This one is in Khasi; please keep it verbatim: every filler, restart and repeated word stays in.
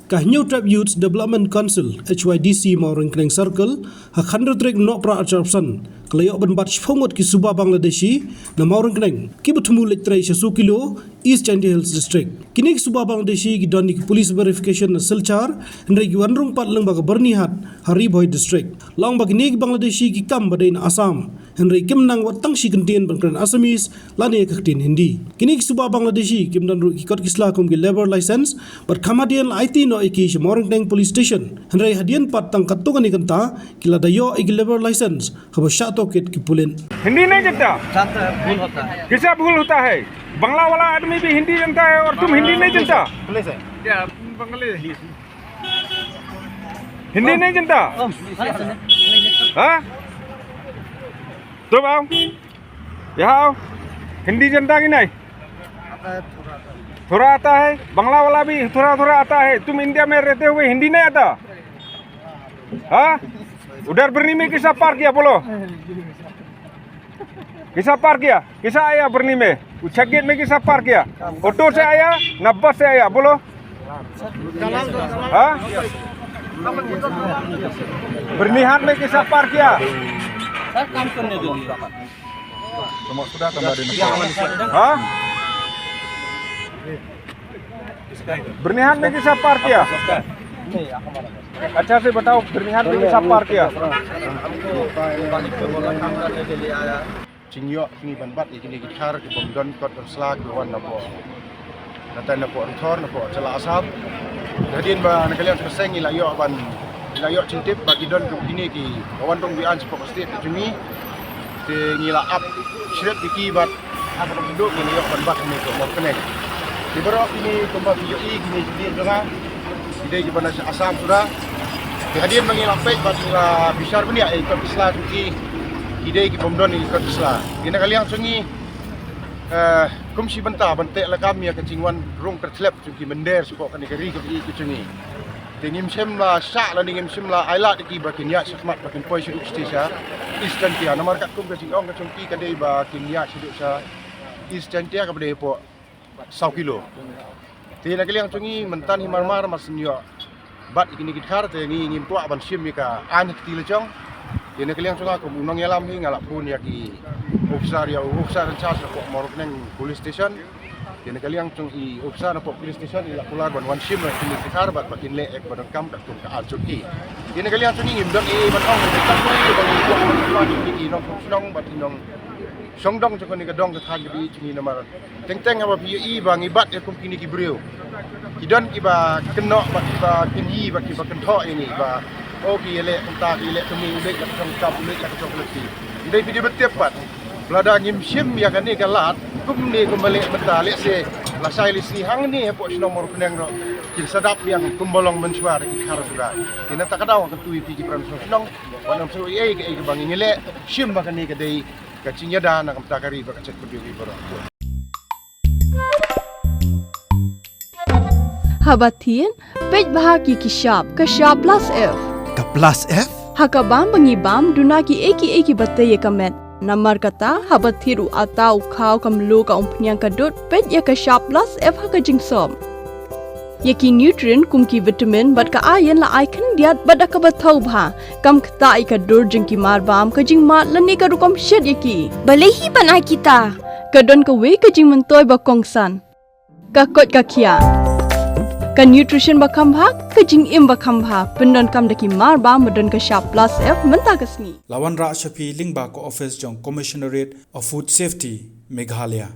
Ka Hynñiewtrep Youths Development Council, H Y D C, Mawryngkneng Circle, ha ka khathynriew tarik Nohprah arphew san, ka la ïoh ban bat shiphew ngut ki suba Bangladeshi na Mawryngkneng, kiba thmu leit trei sha Sokilo, East Jaintia Hills District. Kine ki suba Bangladeshi ki don ïa ki police verification na Silchar, hynrei ki wan rung pat lyngba ka Byrnihat ha Ri Bhoi District. La ong ba kine ki Bangladeshi ki kam ba dei na Assam, hynrei kim nang wat tang shi kyntien ban kren Assamese lane ka ktien Hindi. Kine ki suba Bangladeshi kim don ruh ki kot ki sla kum ki labour license, bad kham hadien la aiti noh ïa ki sha Mawryngkneng Police Station, hynrei hadien pat tang katto katne kynta ki la da ïoh ïa ki labour license haba shah tohkit ki pulit. हिंदी नहीं जानता? भूल होता है। कैसा भूल होता है? बांग्ला वाला आदमी भी हिंदी जानता है और तुम हिंदी नहीं जानता? क्या बंगाली? हिंदी नहीं जानता? हाँ? तो आओ, यहाँ आओ। हिंदी जानता कि नहीं? थोड़ा आता है। बांग्ला वाला भी थोड़ा थोड़ा आता है। तुम इंडिया में रहते हुए हिंदी नहीं आता? हाँ? उधर बरनी में किसका पार किया, बोलो? किसका पार किया? किसका आया बरनी में? उच्छा गेट में किसका पार किया? ऑटो से आया ना बस से आया, बोलो? हाँ? बरनी हाट में किसका पार किया? हाँ? बरनी हाट में किसका पार किया? अच्छा से बताओ, बरनी हाट में किसका पार किया? Jingïoh jong ngi ban bat ïa kine ki dkhar ki bym don kot ban sla ki wan napoh, na tai napoh Ri Thor, napoh jylla Assam. Hadien ba na ka liang jong ka seng ngi la ïoh ban, ngi la ïoh jingtip ba ki don kum kine ki ba wan rung biang shapoh ka state ka jong ngi. Te ngi la ap shred ïa ki bad ha kaba kynduh ngi la ïoh ban bat kine ki mawkyneng. Te baroh kine kumba phi ïohi kine ki dei jong nga, ki dei kiba na sha Assam suda. Te hadien ba ngi la peit bad ngi la bishar bniah ïa ki kot ki sla jong ki, ki dei ki bym don ïa ki kot ki sla. Te na ka liang jong ngi, eh, kum shi bynta ban teh lakam ïa ka jingwan rung kyrthlep jong ki mynder shapoh kane ka ri kaba ïeit ka jong ngi. Te ngim shym la shah lane ngim shym la ailad ïa ki ba kin ïaid shakhmat ba kin poi sha u sha East Jaintia. Namar katkum ka jingong ka jong ki ka dei ba kin ïaid shaduh sha East Jaintia kaba dei hapoh saw kilo. Te na ka liang jong ngi mynta hi marmar mar shu ïoh bat ïa kine ki dkhar te ngi ngim kwah ban shim ïa ka aiñ ha kti la jong. Te na ka liang jong nga kum u nongïalam hi nga la phone ïa ki officer, ïa u officer in charge napoh Mawryngkneng Police Station. Te na ka liang jong i officer napoh police station i la kular ban wan shim ïa kine ki dkhar bad ba kin leh ïa kaba donkam katkum ka aiñ jong ki. Te na ka liang jong ngi ngim don ei ei ban ong, ngim don ei ei ban ong ïa ki nongshong shnong bad ki nongshong dong jong kane ka dong ka thaiñ kaba ïeit jong ngi namar teng teng haba phi ïohi ba ngi bat ïa kum kine ki briew, ki don kiba kynnoh bad kiba kynji bad kiba kynthoh ïa ngi ba, oh, ki ïaleh kumta, ki ïaleh kumne, u leit la ka jong ka kam, u leit la ka jong ka lynti. Hynrei phi dei ban tip pat, lada ngim shim ïa kane ka lad kumne kumba leh mynta, lehse lashai lashisngi hangne hapoh shnong Mawryngkneng ruh kin sa dap biang kumba long mynshuwa da ki dkhar suda. Te na kata ka daw ngan kyntu ïa phi ki para nongshong shnong, wat nym sngewsih ei ei kaei kaba ngi ngi leh, shim ba kane ka dei ka jingïada na ka bynta ka ri bad ka jaitbynriew ngi baroh. Haba thied, peit bha ki ki shap, ka shap plus F. Ka plus F? Ha ka bam ba ngi bam, duna kiei kiei kiba tei ïa ka met. Namar kata, haba thied u atta, u khaw, ka mluh, ka umphniang, ka dud, peit ïa ka shap plus F ha ka jingsop. Ïa ki nutrient kum ki vitamin bad ka iron la ai khyndiat bad da kaba thaw bha, kam ktah ïa ka dur jong ki mar bam, ka jingmad lane ka rukom shet ïa ki. Balei hi ban ai kita? Ka don kawei ka jingmyntoi ba kongsan. Ka koit ka khiah. Ka nutrition ba kham bha, ka jingim ba kham bha, pyndonkam da ki mar bam ba don ka shap plus F mynta ka sngi. La wanrah sha phi lyngba ka office jong Commissionerate of Food Safety, Meghalaya.